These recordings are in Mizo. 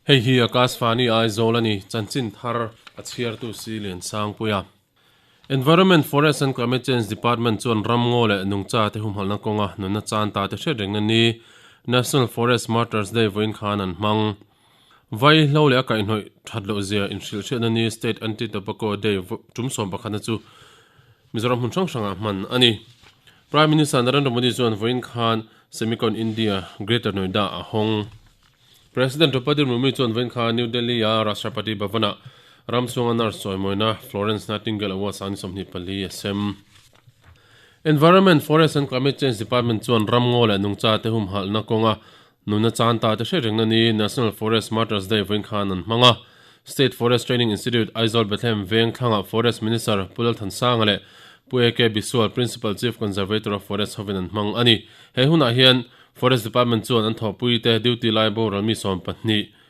Hei hi Akashvani Aizawl a ni, chanchin thar a chhiartu si Liansangpuia. Environment, Forest and Climate Change Department chuan ramngaw leh nungcha te humhalhna kawnga nunna chan ta te hriat rengna ni National Forest Martyrs Day vawiin khan an hmang. Vaihlo leh a kaihhnawih that loh zia inhrilhhriatna ni State Anti-Tobacco Day tum sawm pakhatna chu Mizoram hmun hrang hrangah hman a ni. Prime Minister Narendra Modi chuan vawiin khan Semicon India, Greater Noida a hawng. President Draupadi Murmu chuan vawiin kha New Delhi-a Rashtrapati Bhavan-ah ram chhunga nurse chawimawina Florence Nightingale Award sang ni 24 a sem. Environment, Forest and Climate Change Department chuan ramngaw leh nungcha te humhalhna kawnga nunna chan ta te hriat rengna ni National Forest Martyrs Day vawiin khan an hmang a. State Forest Training Institute, Aizawl Bethlehem veng thlangah Forest Minister Pu Lalthansanga leh Pu AK Biswal, Principal Chief Conservator of Forest hovin an hmang a ni. He hunah hian Forest Department chuan an thawhpui te duty lai boral mi 12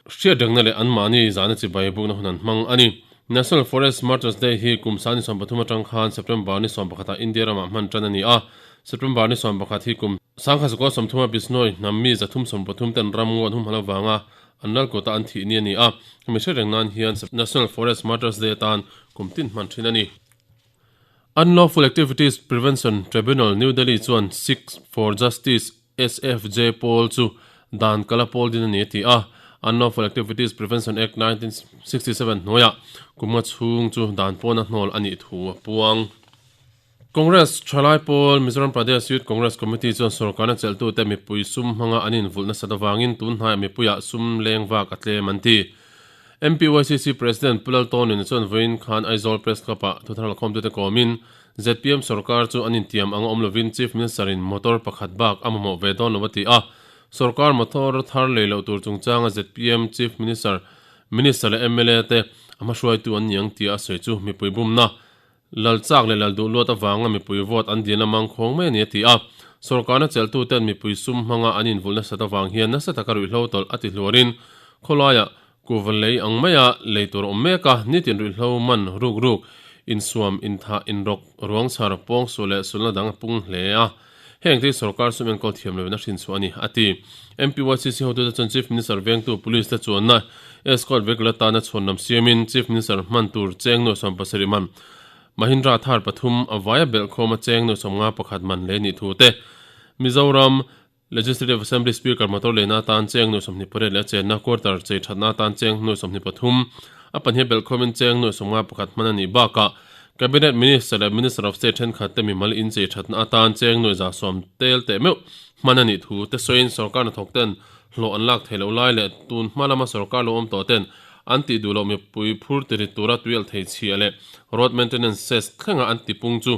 hriat rengna leh anmahni zahna chibai bukna hun an hmang a ni. National Forest Martyrs Day hi kum sang ni 13 atang khan September ni 11 ah India ramah hman tan a ni a. September ni 11 hi kum 1930 a Bishnoi hnam mi 333 ten ram ngaw an humhalh avanga an lal kawta an thih ni a ni a. Hemi hriat reng nan hian National Forest Martyrs Day atan kum tin hman thin a ni. Unlawful Activities Prevention Tribunal, New Delhi chuan Sikhs for Justice, SFJ, pawl chu dan kala pawl din a ni a ti a. Unlawful Activities Prevention Act 1967 hnuaiah kum nga chhung chu dan pawna hnawl a nih thu a puang. Congress thalai pawl Mizoram Pradesh Youth Congress Committee chuan sorkarna chelhtute mipui sum hmanga an invulh nasat avangin tunhnaiah mipuiah sum leng vak a tlem an ti. MPYCC President Pu Laltawnin chuan vawiin khan Aizawl Press Club-ah thuthar lakhawmtute kawmin zpm sorkar chu an intiam anga awm lovin Chief Minister-in motor pakhat bak a mamawh ve dawn lo a ti a. Sorkar motor thar lei loh tur chungchanga zpm Chief Minister, Minister leh mla te a hmahruaitu an ni ang tia a sawi chu mipui bumna Lal chak leh lal duh luat avanga mipui vote an dil a mang khawng mai a ni a ti a. Sorkarna chelhtuten mipui sum hmanga an invulh nasat avang hian nasa taka ruihhlo tawlh a ti hluarin khawlaiah kuva lei ang maia lei tur a awm mek a, nitin ruihhlo man ruk ruk, insuam, inthah, inrawk, ruang chhar, pawngsual leh sulna dang a pung hle a. Heng te hi sorkar sum enkawl thiam loin a hrinchhuah a ni, a ti. MPYCC hotute chuan Chief Minister vengtu Police te chuanna escort vehicle atana chhuanlam siamin Chief Minister hman tur cheng nuai 70 man Mahindra Thar pathum a vaia belhkhawma cheng nuai 51 man lei nih thu te Mizoram Legislative Assembly Speaker motor leina atan cheng nuai 28 leh a chenna quarter chei thatna atan cheng nuai 23 a pahnih belhkhawmin cheng nuai 51 hman a nih bakah Cabinet Minister leh Minister of State thenkhat te mimal inchei thatna atan cheng nuai 110 tel teh meuh hman a nih thu te sawiin sorkar hnathawk ten hlawh an lak theih loh lai leh tun hma lama sorkar lo awm tawh ten an tih duh loh mipui phur tirit tura tuialh thei chhia leh road maintenance cess thlenga an tipung chu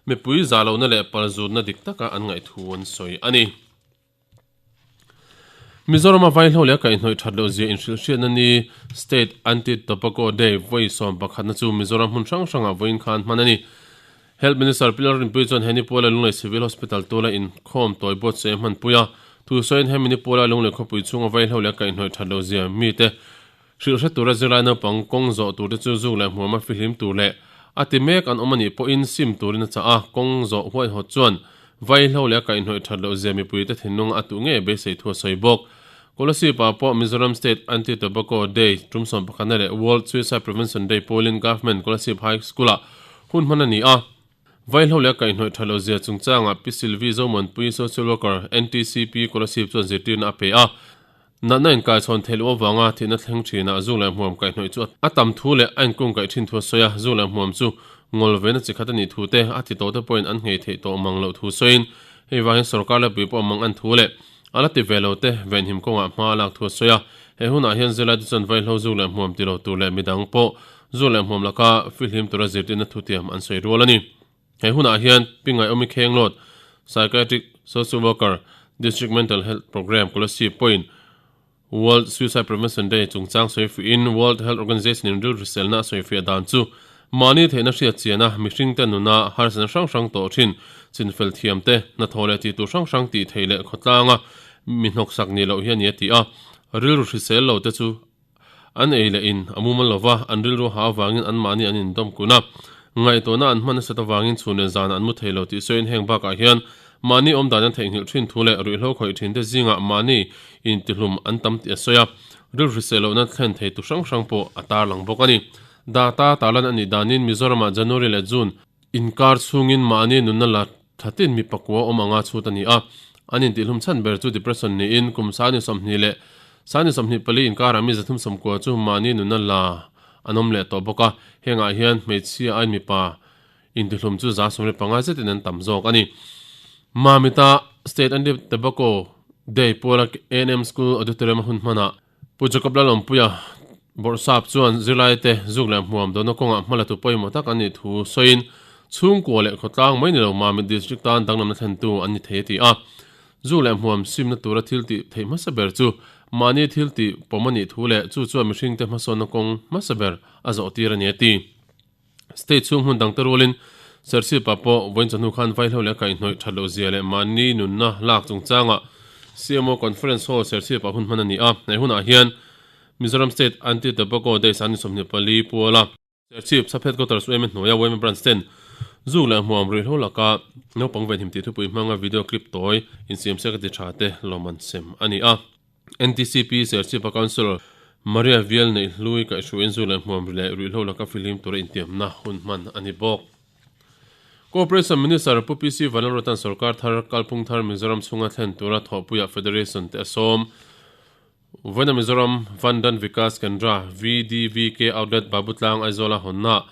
mipui zah lohna leh palzutna dik taka an ngaih thu an sawi a ni. Mizorama vaihlo leh a kaihhnawih that loh zia inhrilhhriatna ni State Anti-Tobacco Day vawi 11 na chu Mizoram hmun hrang hrangah vawiin khan hman a ni. Health Minister Pi Lalrinpuii chuan he Nipuala Lunglei Civil Hospital tula inkhawm tawi buatsaih a hmanpui a. Thusawiin hemi Nipuala Lunglei khawpui chhunga vaihlo leh a kaihhnawih that loh zia mite hrilhhre tura zirlai naupang kawng zawh turte chu zuk leh hmuam a fihlim tur leh a ti mek an awm a nih pawhin sim turin a chah a, kawng zawh huaihawt chuan vaihlo leh a kaihhnawih that loh zia mipuite thinlung a tuh ngei beisei thu a sawi bawk. Kolasib ah pawh Mizoram State Anti-Tobacco Day tum 11 na leh World Suicide Prevention Day pawlin Government Kolasib High School-ah hun hman a ni a. Vaihlo leh a kaihhnawih tha lo zia chungchangah Pi Sylvie Zomuanpui, Social Worker, NTCP, Kolasib chuan zirtirna a pe a. Natna inkaichhawn theih loh avanga thihna thleng thinah zu leh hmuam kaihhnawih chu a tam thu leh a inkung kaih thin thu a sawi a, zu leh hmuam chu ngawl vena chi khat a nih thu te, a ti tawh te pawhin an nghei theih tawh mang loh thu sawiin hei vangin sorkar leh pui pawh mang an thu leh a la ti ve lo te venhim kawngah hma a lak thu a sawi a. He hunah hian zirlaite chuan vaihlo zu leh hmuam ti lo tur leh midang pawh zu leh hmuam laka fihlim tura zirtirna thutiam an sawi rual a ni. He hunah hian Pi Ngaiawmi Khenglawt, Psychiatric Social Worker, District Mental Health Programme, Kolasib pawhin World Suicide Prevention Day chungchang sawi fuihin World Health Organization in rilru selna a sawi fiah dan chu mahni theihna hriat chiana mihringte nuna harsatna hrang hrang tawh thin chinfel thiamte hnathawh leh tihtur hrang hrang tih theih leh khawtlanga mi hnawksak nih loh hi a ni a ti a. Rilru hrisel lo te chu An ei leh in a mumal lo va, an rilru ha avangin anmahni an indawm kun a. Ngaihtuahna an hman nasat avangin chhun leh zanah an mu thei lo tih sawiin heng bakah hian mahni awm dan an theihnghilh thin thu leh ruihhlo khawih thin te zingah mahni intihlum an tam tih a sawi a. Rilru hrisel lohna thlen thei tu hrang hrang pawh a tarlang bawk a ni. Data tarlan a nih danin Mizoramah January leh June inkar chhungin mahni nunna la thatin mi pakua awm anga chhut a ni a. An intihlum chhan ber chu depression niin kum 24 leh 24 inkarah mi 390 chu mahni nunna la an awm leh tawh bawk a. Hengah hian hmeichhia aiin mipa Intihlum chu 75 zetin an tam zawk a ni. Mamita State Anti Tobacco Day puala ANM School Auditorium a hun hmanah Pu Jacob Lalawmpuia Bawrhsap chuan zirlaite zuk leh hmuam dawhna kawngah hmalatu pawimawh tak an nih thu sawiin chhungkua leh khawtlang mai ni lo Mamit District tan danglamna thlentu an ni thei a ti a. Zuk leh hmuam simna tura thil tih theih hmasa ber chu mahni thil tih pawm a nih thu leh chu chuan mihringte hmasawnna kawng hmasa ber a zawhtir a ni a ti. State chhung hmun dangte rualin Serchhip-ah pawh vawiin chawhnu khan vaihlo leh kaihhnawih that loh zia leh mahni nunna lak chungchangah CMO Conference Hall Serchhip-ah hun hman a ni a. He hunah hian Mizoram State Anti-Tobacco Day 24 puala Serchhip Sub Headquarters UMA hnuaia UMA Branch ten zuk leh hmuam ruihhlo laka naupang venhim tih thupui hmanga video clip tawi insiamsiak a ti tha te lawmman sem a ni a. NTCP Serchhipa Councillor Maria Vial neih hlui kaihhruaiin zu leh hmuam leh ruihhlo laka fihlim tura intiamna hun hman a ni bawk. Cooperation Minister Pu PC Vanlalruata'n sorkar thar kalphung thar Mizoram chhunga thlen tura thawhpuiah Federation te a sawm. Vawiina Mizoram Van Dhan Vikas Kendra, VDVK, Outlet Babutlang Aizawla hawnnaah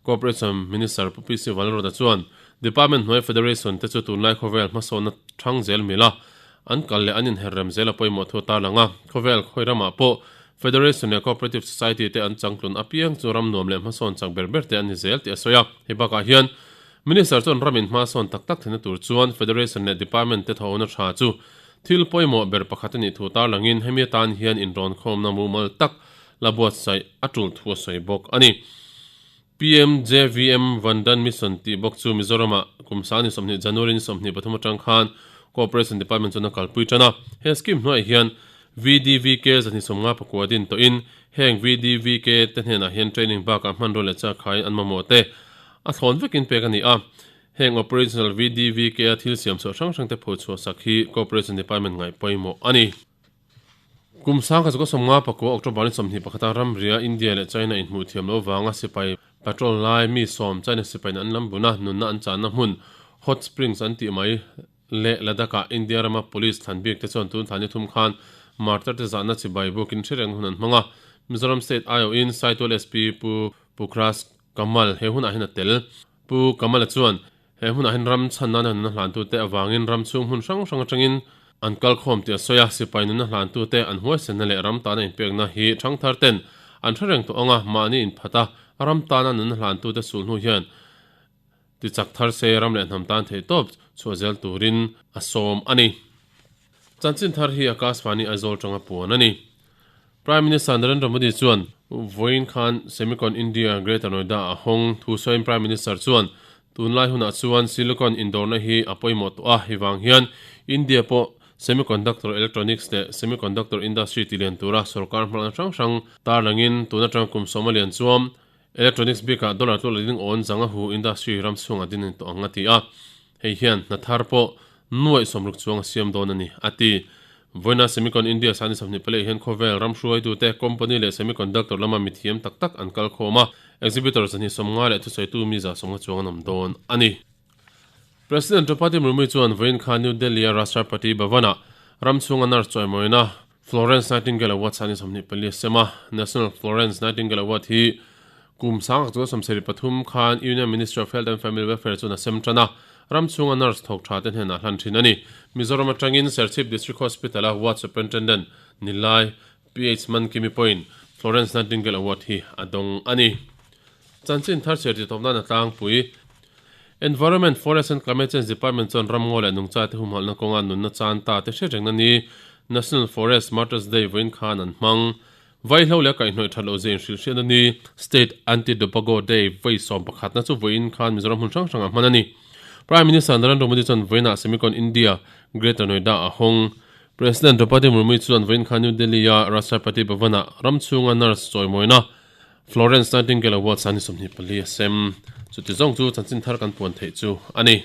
Cooperation Minister Pu PC Vanlalruata chuan Department hnuai Federation te chu tunlai khawvel hmasawnna thang zel mila An kal leh an inher rem zel a pawimawh thu a tarlang a, khawvel khawi ramah pawh Federation leh Cooperative Society te an changtlun apiang chu ram nuam leh hmasawn chak ber ber te an ni zel tih a sawi a. Hei bakah hian Minister chuan ramin hmasawn tak tak theihna tur chuan Federation leh Department te thawhna tha chu thil pawimawh ber pakhat a nih thu tarlangin hemi atan hian inrawnkhawmna mumal tak la buatsaih a tul thu a sawi bawk a ni. PMJVM Vandan Mission tih bawk chu Mizoramah kum 20 January ni 23 atang khan Cooperation Department chuan a kalpui tan a. He scheme hnuaiah hian VDVK 259 din tawhin heng VDVK te hnenah hian training bakah hmanrua leh chakhai an mamawh te a thlawn vekin pek a ni a. Heng Operational VDVK a thil siam chhuah hrang hrang te phochhuah sak hi Cooperation Department ngaih pawimawh a ni. Kum sangkhat chu ka 59 October ni 21 a ramria India leh China inhmuh thiam loh vanga sipai patrol lai mi sawm China sipaiin an lam bun a, nunna an channa hmun Hot Springs an tih mai leh Ladakh-ah India rama police thlan bik te chuan tun thla ni thum khan martyr te zahna chibai bukin hre reng hun an hmang a. Mizoram State aiawhin Saitual SP Pu Pukras Kamal he hunah hian a tel. Pu Kamal-a chuan He hmunah hian ram chhan nana nunna hlantute avangin ram chhung hmun hrang hrang atangin an kal khawm tih a sawi a, sipai nunna hlantute an huaisenna leh ram tana inpekna hi thangthar ten an hre reng tawh ang a, mahni inphat a, ram tana nunna hlantute sul hnu hian tichak thar se ram leh hnam tan theihtawp chhuah zel turin a sawm a ni. Chanchin thar hi Akashvani Aizawl tanga puan a ni. Prime Minister Narendra Modi chuan vawiin khan Semicon India Greater Noida a hawng thu sawiin Prime Minister chuan tunlai hunah chuan silicon indawrna hi a pawimawh tawh a, hei vang hian India pawh semiconductor electronics leh semiconductor industry tilian tura sorkar hmalakna hrang hrang tarlangin tun atanga kum sawm a lian chuam electronics bikah dollar tlawh leh ding awn zanga hu industry ram chhungah din a ni tawh ang a ti a. Hei hian hna thar pawh nuaih sawmruk chuang a siam dawn a ni, a ti. Vawiina Semicon India sani 24 hian khawvel ram hruaitute, company leh semiconductor lama mithiam tak tak an kal khawm a, exhibitor 250 leh thusawitu mi 150 chuang an awm dawn a ni. President Draupadi Murmu chuan vawiin khan New Delhi-a Rashtrapati Bhavan-ah ram chhunga nurse chawimawina Florence Nightingale Award sani 24 a sem a, National Florence Nightingale Award hi kum 1973 khan Union Ministry of Health and Family Welfare chuan a sem tan a, ram chhunga nurse thawk tha te hnenah hlan thin a ni. Mizoram atangin Serchhip District Hospital-a Ward Superintendent Nilai PH Mankimi pawhin Florence Nightingale Award hi a dawng a ni. Chanchin thar chhiar titawp nan a tlangpui. Environment, Forest and Climate Change Department chuan ramngaw leh nungchate humhalhna kawnga nunna chan ta te hriat rengna ni National Forest Martyrs Day vawiin khan an hmang. Vaihlo leh kaihhnawih that loh zia inhrilhhriatna ni State Anti-Tobacco Day vawi sawm pakhatna chu vawiin khan Mizoram hmun hrang hrangah hman a ni. Prime Minister Narendra Modi chuan vawiinah Semicon India, Greater Noida a hawng. President Draupadi Murmu chuan vawiin khan New Delhi-a Rashtrapati Bhavan-ah ram chhunga nurse chawimawina Florence Nightingale Award sani 24 a sem. Chuti zawng chu chanchin thar kan puan theih chu a ni.